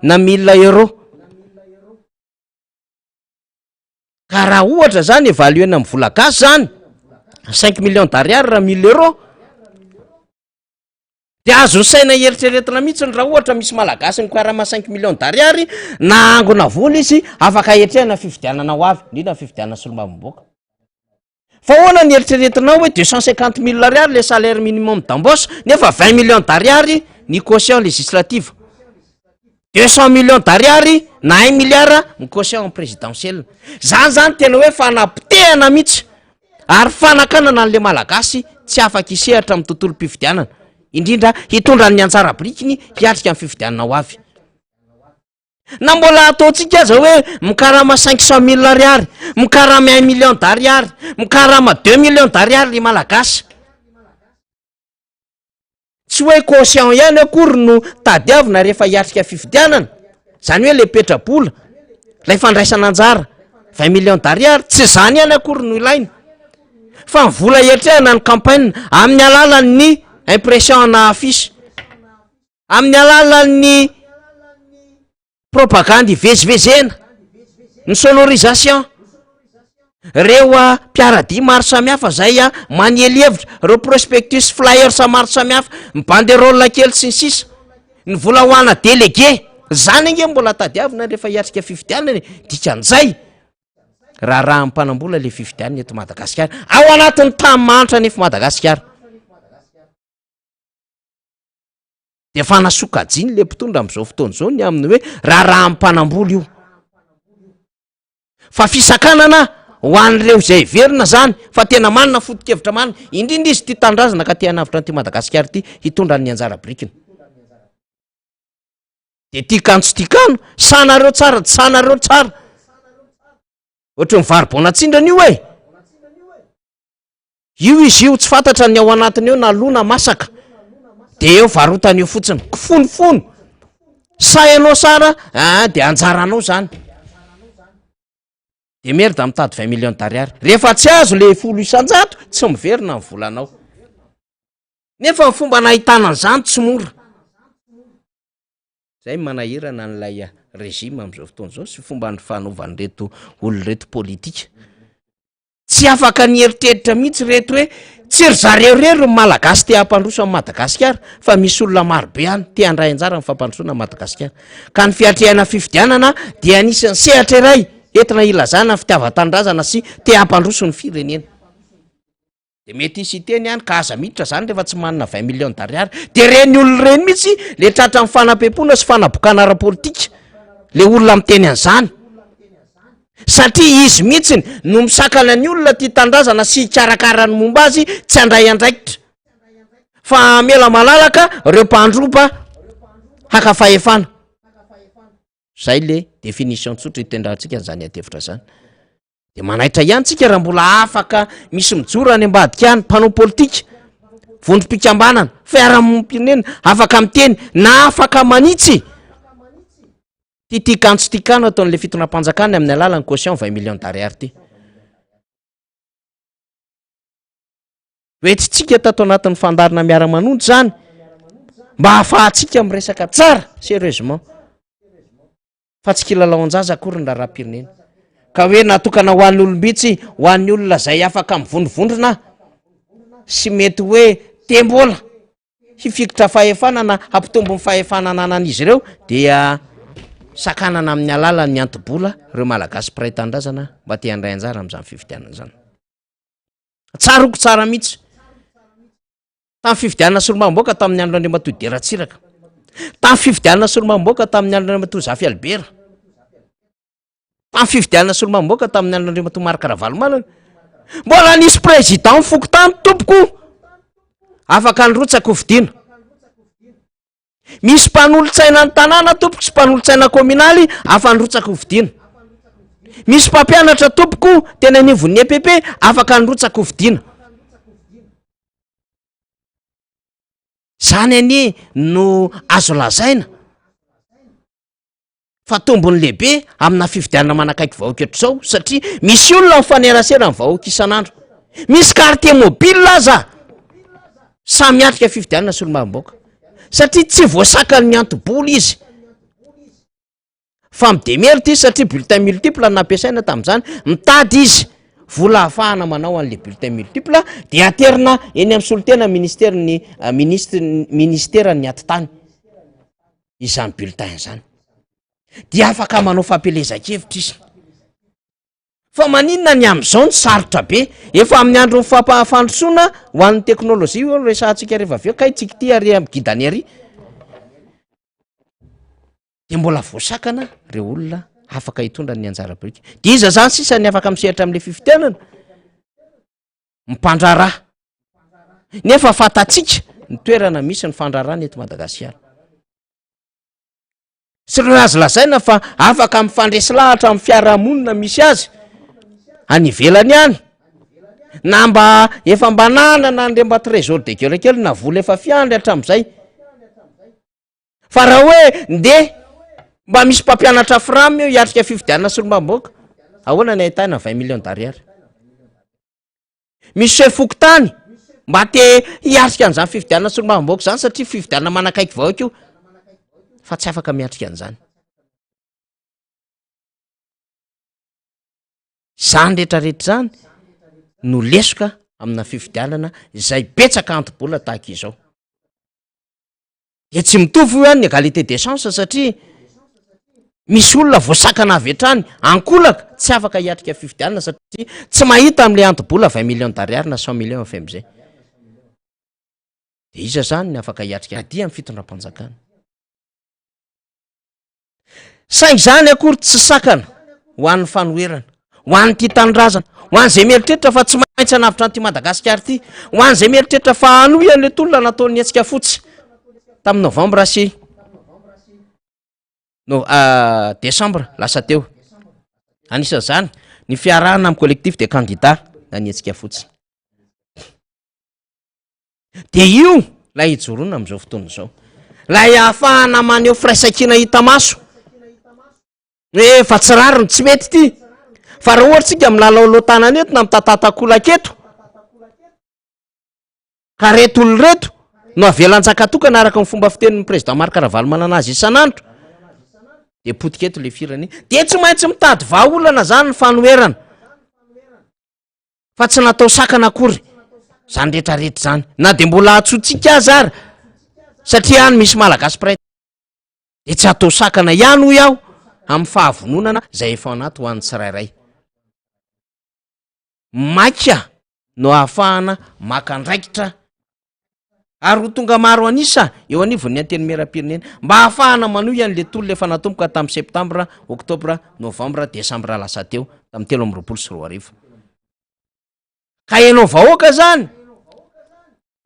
na 1000 euros. Ka raha ohatra zany évaluer-na amin'ny vola gasy zany, 5 millions d'ariary raha 1000 euros, De azon'ny saina eritreretina mihitsy raha ohatra misy malagasy mikarama 5 millions d'ariary na angona vola izy afaka hetrehana fifidianana ho avy, indrindra ny fifidianana solombavambahoaka. Fa ahoana ny eritreretinao hoe 250 mille ariary le salaire minimum d'embauche nefa 20 millions d'ariary ny quotient législative, 200 millions d'ariary na 1 milliard ny quotient présidentiel. Zany zany tena hoe fanapotehana mihitsy ary fanakanana an'le malagasy tsy afaka hisehatra amin'ny tontolom-pifidianana, indrindra hitondra ny anjara birikiny hiatrika ny fifidianana ho avy. Na mbola ataontsika aza hoe mikarama 500 mille ariary, mikarama 1 million d'ariary, mikarama 2 millions d'ariary ny malagasy, Tsy hoe quotient ihany akory no tadiavina rehefa hiatrika fifidianana, zany hoe le petrabola, lay fandraisana anjara, 20 millions d'ariary, tsy zany ihany akory no ilaina, fa ny vola hiatrehana ny campagne amin'ny alalan'ny impression ana affiche, amin'ny alalan'ny Propagandy ivezivezena, ny sonorisation, reo mpiara-dia maro samihafa zay manely hevitra, reo prospectus flyers maro samihafa, ny banderole kely sy ny sisa, ny vola ho ana délégué, zany ange mbola tadiavina rehefa hiatrika fifidianana e, dikan'izay raharahan'ny mpanam-bola le fifidianana eto Madagasikara, ao anatin'ny tany mahantra anefa Madagasikara. Dia fanasokajiany le mpitondra amin'izao fotoana izao ny amin'ny hoe raharahan'ny mpanambola io. Fa fisakanana ho an'ireo izay heverina zany fa tena manana foto-kevitra marina, indrindra izy tia tanindrazana ka te hanavotra an'ity Madagasikara ity hitondra ny anjara birikiny. Dia tia kano tsy tia kano, sanareo tsara tsy sanareo tsara. Ohatry ny vary boanatsindrana io e. Io izy io, tsy fantatra ny ao anatiny eo na lo na masaka, de eo varotana eo fotsiny, kifonofono, sahy anao sara aa de anjaranao zany, de merde mitady 20 millions d'ariary, rehefa tsy azo le 10%, tsy miverina ny volanao, nefa ny fomba nahitana an'izany tsy mora. Zay manahirana an'ilay régime amin'izao fotoana izao sy fomba ny fanaovan'ireto olona ireto politika. Tsy afaka nieritreritra mihitsy reto hoe tsy ry zareo irery ny Malagasy te hampandroso an'i Madagasikara fa misy olona maro be any te handray anjara amin'ny fampandrosoana an'i Madagasikara. Ka ny fiatrehana fifidianana dia anisan'ny sehatra iray entina hilazana ny fitiavan-tanindrazana sy te hampandroso ny firenena. Dia mety hisy hiteny ihany ka aza miditra zany rehefa tsy manana 20 millions d'ariary. Dia ireny olona ireny mihitsy le tratran'ny fanapempoana sy fanabokana ara-politika. le olona miteny an'izany satria izy mihitsiny no misakana ny olona tia tanindrazana sy hikarakara ny momba azy tsy handray andraikitra fa hamela malalaka reo mpandroba haka fahefana. Zay le définition tsotra itendrantsika an'izany adihevitra zany. De manaitra ihany tsika raha mbola afaka misy mijoro any ambadika any, mpanao politika, vondrom-pikambanana, fiarahamonim-pirenena, afaka miteny na afaka manitsy. Ty ty kanjo ty kano ataon'le fitondram-panjakana amin'ny alalan'ny caution 20 millions d'ariary ty. Hoentintsika tato anatin'ny fandaharana miara-manonja izany mba hahafahantsika miresaka tsara sérieusement fa tsy kilalaon-jaza akory ny raharaham-pirenena ka hoe natokana ho an'ny olom-bitsy, ho an'ny olona izay afaka mivondrovondrona sy mety hoe te-mbola hifikitra fahefana na hampitombo ny fahefana ananan'izy ireo dia sakanana amin'ny alalan'ny anto-bola ireo Malagasy mpiray tanindrazana mba te handray anjara amin'izany fifidianana izany. Tsaroako tsara mihitsy. Tamin'ny fifidianana solombavambahoaka tamin'ny andron'Andriamatoa Didier Ratsiraka. Tamin'ny fifidianana solombavambahoaka tamin'ny andron'Andriamatoa Zafy Albert. Tamin'ny fifidianana solombavambahoaka tamin'ny andron'Andriamatoa Marc Ravalomanana. Mbola nisy président fokontany tompoko afaka nirotsaka hofidiana. Misy mpanolotsaina ny tanàna tompoko sy mpanolotsaina kaominaly afa nirotsaka hofidiana. Misy mpampianatra tompoko teny anivon'ny EPP afaka nirotsaka hofidiana. Zany anie no azo lazaina fa tombony lehibe amina fifidianana manakaiky vahoaka eto izao satria misy olona mifanerasera amin'ny vahoaka isan'andro, misy quartier mobile aza samy miatrika fifidianana solombavambahoaka satria tsy voasakan'ny anto-bola izy fa midemerite izy satria bulletin multiple no nampiasaina tamin'izany, mitady izy vola ahafahana manao an'le bulletin multiple de aterina eny amin'ny solontena ministerin'ny ministre ministeran'ny atitany. izany bulletin izany dia afaka manao fampielezan-kevitra izy fa maninona ny amin'izao no sarotra be efa amin'ny andron'ny fampahafandrosoana ho an'ny teknolojia io no resahantsika rehefa avy eo kay tsika ity ary amin'ny gidany ary de mbola voasakana reo olona afaka hitondra ny anjara biriky de iza zany sisa ny afaka misehatra amin'le fifidianana mpandraharaha nefa fantatsika ny toerana misy ny fandraharahana eto Madagasikara. Sy ireo azo lazaina fa afaka mifandresy lahatra amin'ny fiarahamonina misy azy any ivelany any na mba efa mba nanana an'ireny mba trésor de guerre kely na vola efa fiandry hatramin'izay fa raha hoe ndeha mba misy mpampianatra fram eo hiatrika fifidianana solombavambahoaka ahoana ny ahitana 20 millions d'ariary Misy chef fokontany mba te hiatrika an'izany fifidianana solombavambahoaka izany satria fifidianana manakaiky vahoaka io fa tsy afaka miatrika an'izany. Izany rehetrarehetra izany no lesoka amina fifidianana izay betsaka anto-bola tahaka izao. Dia tsy mitovy hoy aho ny égalité des chances satria misy olona voasakana avy hatrany ankolaka tsy afaka hiatrika fifidianana satria tsy mahita amin'ilay anto-bola 20 millions d'ariary na 100 millions FMG. Dia iza zany ny afaka hiatrika adia amin'ny fitondram-panjakana? Saingy izany akory tsy sakana ho an'ny fanoherana, ho an'ity tanindrazana, ho an'izay mieritreritra fa tsy maintsy hanavotra an'ity Madagasikara ity, ho an'izay mieritreritra fa hanohy an'ilay tolona nataon'ny hetsika fotsy tamin'ny novambra sy no desambra lasa teo. Anisan'izany ny fiarahana amin'ny collectif des candidats na ny hetsika fotsy. Dia io ilay ijoroana amin'izao fotoana izao. Ilay ahafahana maneho firaisankina hita maso. Hoe fa tsy rariny, tsy mety ity. Fa raha ohatra tsika milalaolao tanana eto na mitatatakolaka eto, ka reto olona reto no avela hanjaka-tokana araka ny fomba fitenin'ny président Marc Ravalomanana azy isan'andro, dia potika eto ilay firenena. Dia tsy maintsy mitady vahaolana zany ny fanoherana. Fa tsy natao sakana akory zany rehetra rehetra zany na de mbola antsointsika aza ary satria any misy malagasy mpiray de tsy atao sakana ihany hoy aho amin'ny fahavononana zay efa ao anaty ho an'ny tsirairay. Maika no ahafahana maka andraikitra. Ary ho tonga maro an'isa eo anivon'ny Antenimierampirenena mba hahafahana manohy an'ilay tolona efa natomboka tamin'ny septambra, oktobra, novambra, desambra lasa teo tamin'ny 2023. Ka ianao vahoaka zany,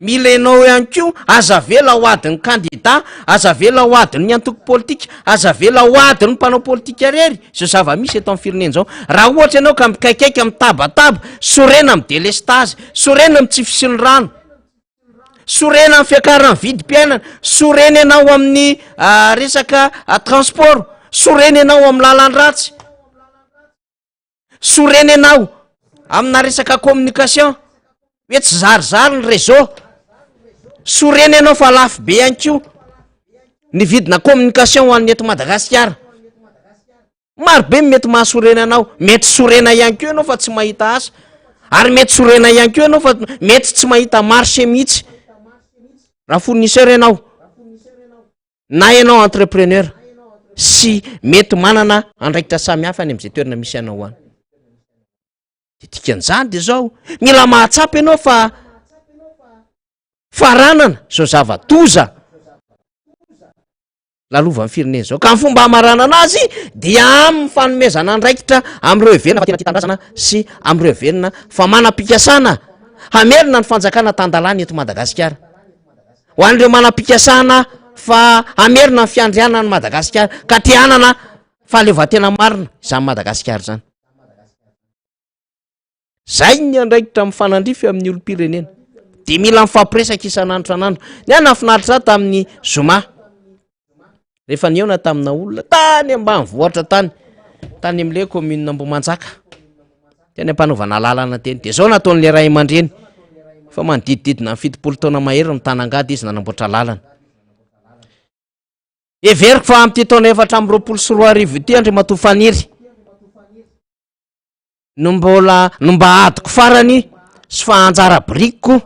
mila ianao ihany koa, aza avela ho adin'ny kandida, aza avela ho adin'ny antoko politika, aza avela ho adin'ny mpanao politika irery izao zava-misy eto amin'ny firenena izao. Raha ohatra ianao ka mikaikaika, mitabataba, sorena amin'ny delestazy, sorena amin'ny tsy fisian'ny rano, Sorena amin'ny fiakaran'ny vidim-piainana, sorena ianao amin'ny resaka transport, sorena ianao amin'ny lalan-dratsy, sorena ianao amina resaka communication hoe tsy zarizary ny réseau, sorena ianao fa lafo be ihany koa ny vidina communication ho an'ny eto Madagasikara. Maro be ny mety mahasorena anao, mety sorena ihany koa ianao fa tsy mahita asa, ary mety sorena ihany koa ianao fa mety tsy mahita marché mihitsy raha fournisseur ianao na ianao entrepreneur sy mety manana andraikitra samihafa any amin'izay toerana misy anao any. De dikan'izany de zao, mila mahatsapa ianao fa faranana zao zava-doza lalovan'ny firenena izao, ka ny fomba hamaranana azy dia amin'ny fanomezana andraikitra amin'ireo heverina fa tena tia tanindrazana sy amin'ireo heverina fa manam-pikasana hamerina ny fanjakana tan-dalàna eto Madagasikara. Ho an'ireo manam-pikasana fa hamerina ny fiandrianan'i Madagasikara ka te hanana fahaleovantena marina izany Madagasikara izany. Zay ny andraikitra mifanandrify amin'ny olom-pirenena. Dia mila mifampiresaka isan'andro isan'andro. Ny ahy nahafinaritra ahy tamin'ny zoma, rehefa nihaona tamina olona tany ambanivohitra tany, tany amin'ilay commune Ambohimanjaka, teny am-panaovana lalana teny. Dia zao nataon'ilay ray aman-dreny, efa manodidididina ny 70 taona mahery mitana angady izy nanamboatra lalana. Heveriko fa amin'ity taona 2024 ity Andriamatoa Faniry, no mbola no mba adiko farany sy fa anjara birikiko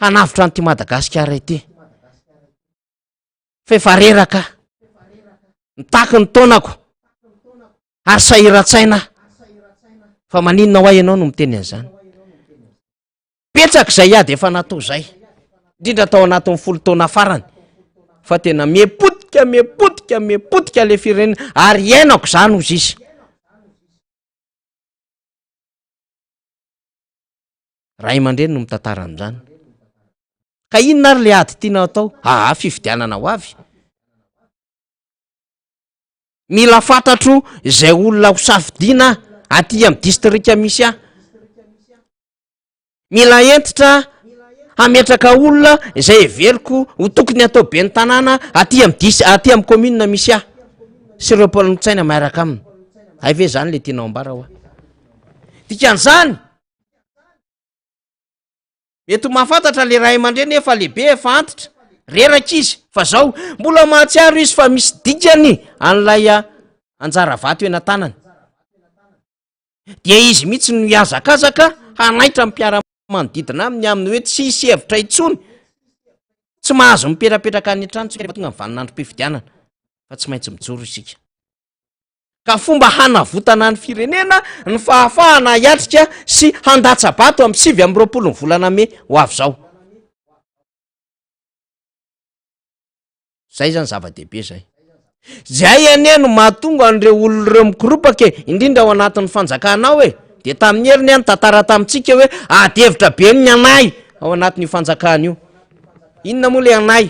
hanavotra an'ity Madagasikara ity fa efa reraka aho, mitaky ny taonako ary sahiran-tsaina aho, fa maninona ho ahy ianao no miteny an'izany? Betsaka izay ady efa natao izay, indrindra tao anatin'ny 10 taona farany, fa tena miha-potika, miha-potika, miha-potika ilay firenena ary iainako izany hozy izy. Ray aman-dreny no mitantara an'izany. Ka inona ary le ady tiana atao? Aa, fifidianana ho avy. Mila fantatro izay olona ho safidiana aty amin'ny distrika misy ahy. Mila hentitra hametraka olona izay heveriko ho tokony hatao ben'ny tanàna aty amin'ny dis- aty amin'ny commune misy ahy sy ireo mpanolotsaina miaraka aminy. Hay ve zany le tianao ambara hoa? Dikan'izany, mety ho mahafantatra le ray aman-dreny efa lehibe, efa antitra, reraka izy, fa zao mbola mahatsiaro izy fa misy dikany an'ilay anjara vato eny an-tanany. Dia izy mihitsy no hihazakazaka hanaitra ny mpiara-manodidina aminy amin'ny hoe tsy hisy hevitra intsony, tsy mahazo mipetrapetraka any an-trano tsika rehefa tonga ny vaninandrom-pifidianana fa tsy maintsy mijoro isika. Ka fomba hanavotana ny firenena ny fahafahana hiatrika sy handatsa-bato amin'ny 29 ny volana mey ho avy izao. Zay zany zava-dehibe zay. Zay anie no mahatonga an'ireo olona ireo mikoropaka e, indrindra ao anatin'ny fanjakana ao e. De tamin'ny heriny aho nitantara tamintsika hoe ady hevitra be ny anay ao anatin'io fanjakana io. Inona moa le anay?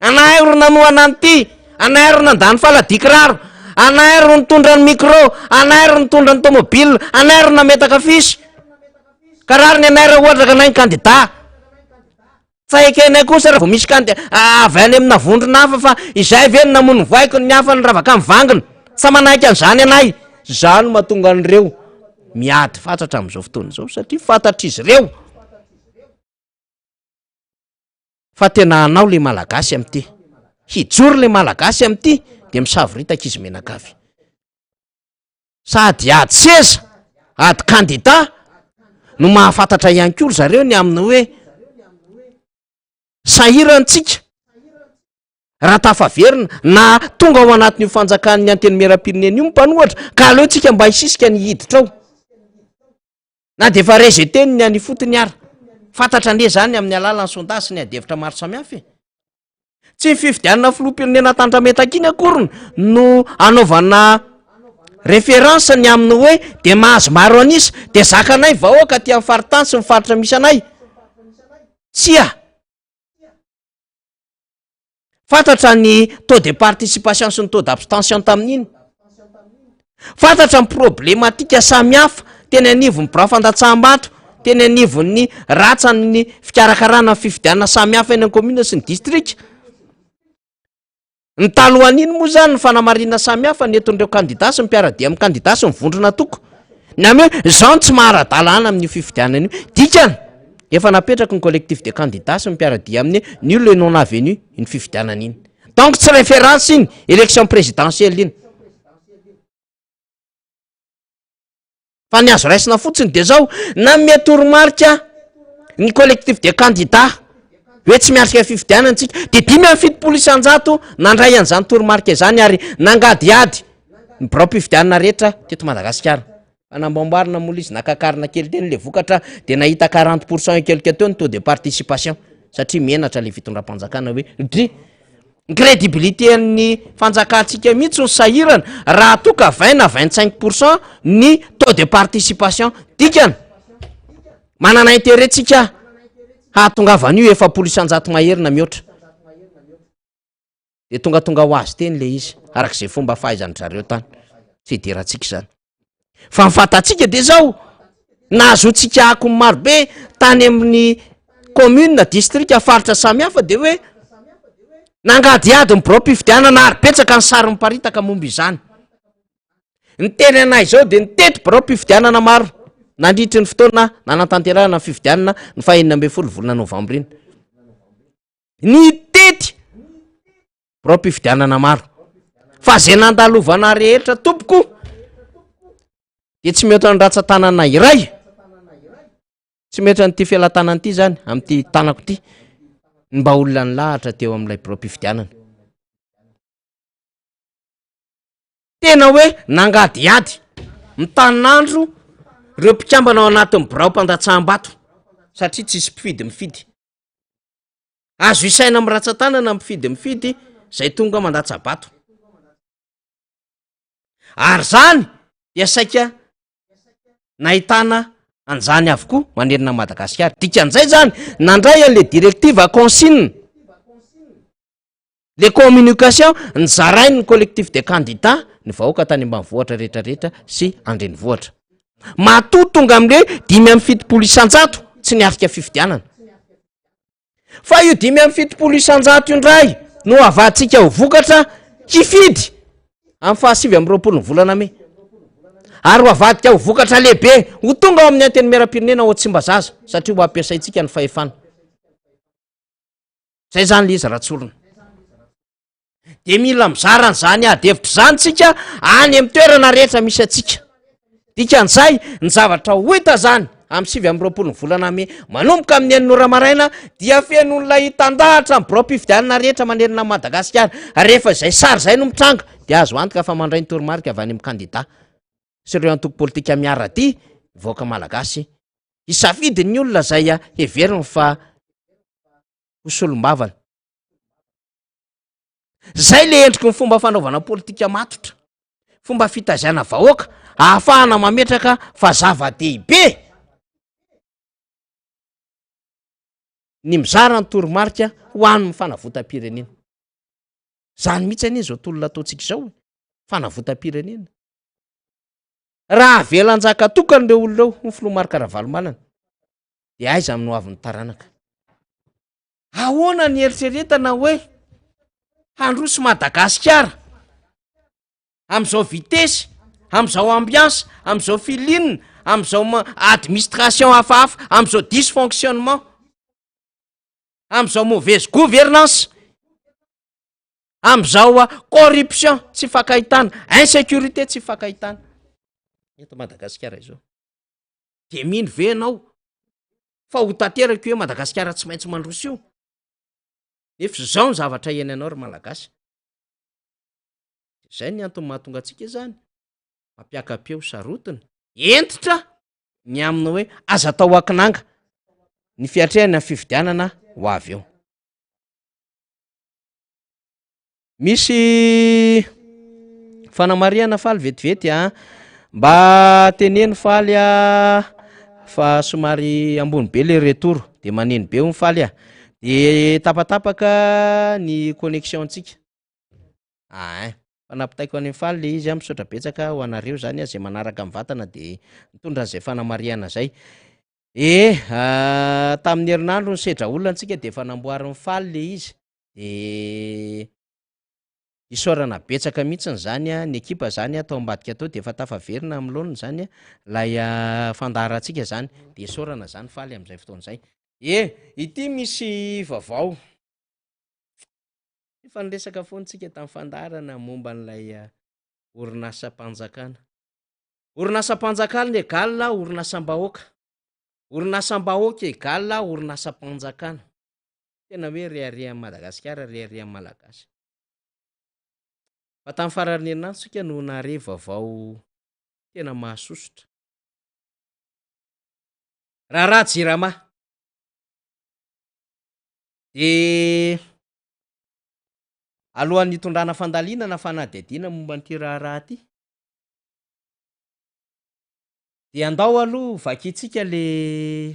Anay ro nanohana an'ity, anay ro nandany faladian-kiraro, anay ro nitondra ny micro, anay ro nitondra ny tomobile, anay ro nametaka afisy. Ka rariny anay raha ohatra ka anay ny kandida. Tsa ekenay kosa raha vao misy kand avy any amina vondrona hafa fa izay ve no namono voaiko ny hafa niravaka mivangina. Tsa manaiky an'izany anay. Izany no mahatonga an'ireo miady fatratra amin'izao fotoana izao satria fantatr'izy ireo fa tena hanao le Malagasy amin'ity. Hijoro le Malagasy amin'ity dia misavoritaka izy mianakavy. Sady ady seza, ady kandida no mahafantatra ihany koa ry zareo ny amin'ny hoe sahirantsika raha tafaverina na tonga ao anatin'io fanjakan'ny antenimierampirenena io ny mpanohatra ka aleontsika mba hisisika ny hiditra ao na dia efa rejeté ny any ifotony ara. Fantatra anie izany amin'ny alalan'ny sondage sy ny adihevitra maro samihafa e. Tsy ny fifidianana filoham-pirenena tandrametaka iny akoriny no anaovana référence ny amin'ny hoe dia mahazo maro an'isa dia zakanay vahoaka aty amin'ny faritany sy ny faritra misy anay. Tsia. Fantatra ny taux de participation sy ny taux d'abstention tamin'iny. Fantatra ny problematika samihafa teny anivon'ny birao fandatsaham-bato, teny anivon'ny ratsan'ny fikarakarana ny fifidianana samihafa eny amin'ny commune sy ny distrika. Ny talohan'iny moa izany ny fanamarinana samihafa nentin'ireo kandida sy ny mpiara-dia amin'ny kandida sy ny vondron'antoko. Ny amin'ny hoe izao no tsy maha-ara-dalàna amin'io fifidianana io. Dikany, efa napetraky ny collectif des candidats sy ny mpiara-dia aminy hoe nul et non avenu iny fifidianana iny. Donc tsy référence iny élection présidentielle iny. Fa ny azo raisina fotsiny de zao, nanome toromarika ny collectif des candidats hoe tsy miatrika fifidianana tsika, de 75% nandray an'izany toromarika izany ary nangadihady ny biraom-pifidianana rehetra teto Madagasikara. Fa namboamboarina moa izy, nakakarina kely teny le vokatra de nahita 40% et quelque teo ny taux de participation satria menatra le fitondram-panjakana hoe dry Ny crédibilité an'ny fanjakantsika mihitsy no sahirana raha toa ka 20 na 25% ny taux de participation. Dikany, manana intérêt tsika hahatongavan'io 40% mahery na mihoatra. De tongatonga ho azy teny le izy, arak'izay fomba fahaizan-dry zareo tany. Tsy idirantsika izany. Fa ny fantatsika de zao, nahazoantsika akony marobe tany amin'ny commune, district, faritra samihafa de hoe nangadihady ny biraom-pifidianana ary betsaka ny sary miparitaka momba izany. Ny teny anay izao de nitety biraom-pifidianana maro nandritry ny fotoana nanatanterahana ny fifidianana ny faha 16 volana novambra iny. Nitety biraom-pifidianana maro fa zay nandalovana rehetra tompoko de tsy mihoatra ny ratsan-tanana iray, tsy mihoatra an'ity felatanana ity zany amin'ity tanako ity ny mba olona nilahatra teo amin'ilay biraom-pifidianana. Tena hoe nangadihady mitanin'andro ireo mpikambana ao anatin'ny biraom-pandatsaham-bato satria tsisy mpifidy mifidy. Azo isaina amin'ny ratsan-tanana mifidy mifidy izay tonga mandatsa-bato. Ary izany dia saika nahitana an'izany avokoa manerana an'i Madagasikara. Dikan'izay izany, nandray an'ilay directive consigne, le communication nizarain'ny collectif des candidats ny vahoaka tany ambanivohitra rehetrarehetra sy andrenivohitra. Matoa tonga amin'le 75% tsy niatrika fifidianana. Fa io 75% io indray no avaditsika ho vokatra hifidy amin'ny faha 29 ny volana mey. Ary ho avadika ho vokatra lehibe ho tonga ao amin'ny antenimierampirenena ao Tsimbazaza satria ho ampiasaintsika ny fahefana. Zay zany le izy raha tsorina. De mila mizara an'izany ady hevitra izany tsika any amin'ny toerana rehetra misy antsika. Dikan'izay, ny zavatra ho hita zany amin'ny 29 ny volana mey manomboka amin'ny enina ora maraina dia feno olona hitandahatra ny biraom-pifidianana rehetra manerana an'i Madagasikara. Rehefa izay sary izay no mitranga dia azo antoka fa mandray ny toromarika avy any amin'ny kandida sy ireo antoko politika miara-dia ny vahoaka malagasy hisafidy ny olona izay heveriny fa ho solombavany. Zay le endriky ny fomba fanaovana politika matotra, fomba fitaizana vahoaka ahafahana mametraka fa zava-dehibe ny mizara ny toromarika ho an'ny fanavotam-pirenena. Zany mihitsy anie zao tolona ataontsika izao e, fanavotam-pirenena. Raha avela hanjaka tokana ireo olona ireo, hoy ny filoha Marc Ravalomanana, de aiza no ho avin'ny taranaka? Ahoana ny eritreretana hoe handroso Madagasikara amin'izao vitesse, amin'izao ambiance, amin'izao feeling, amin'izao administration hafahafa, amin'izao dysfonctionnement, amin'izao mauvaise gouvernance, amin'izao corruption tsy ifankahitana, insécurité tsy ifankahitana eto Madagasikara izao. De mino ve ianao fa ho tanteraka io hoe Madagasikara tsy maintsy mandroso io? Nefa izao ny zavatra iainanao ry Malagasy. Izay ny antony mahatonga antsika izany mampiaka-peo sarotiny, hentitra ny amin'ny hoe aza atao akinanga. ny fiatrehana ny fifidianana ho avy eo. Misy fanamarihana Faly vetivety a! Mba teneno Faly a fa somary ambony be le retour de maneno be hono Faly a! De tapatapaka ny connexion-tsika. Ain! Fa nampitaiko any amin'i Faly le izy a, misaotra betsaka ho anareo zany a zay manaraka mivantana de mitondra an'izay fanamarihana zay. E! Tamin'ny herinandro nisedra olona antsika de efa namboarin'i Faly le izy. De isaorana betsaka mihitsiny zany a, ny ekipa zany tao ambadika tao de efa tafaverina amin'ny laoniny zany lay fandaharantsika zany, de isaorana zany Faly am'zay fotoana zay. E! Ity misy vaovao, efa niresaka foana tsika tamin'ny fandaharana momba an'ilay orinasam-panjakana. Orinasam-panjakana egal orinasam-bahoaka, orinasam-bahoaka egal orinasam-panjakana. Tena hoe reharehan'i Madagasikara, reharehan'ny Malagasy. Fa tamin'ny faran'ny herinandro isika no nahare vaovao tena mahasosotra. Raharaha Jirama. Dia alohan'ny hitondrana fandalinana fanadihadiana momba an'ity raharaha ity, dia andao aloha vakintsika le.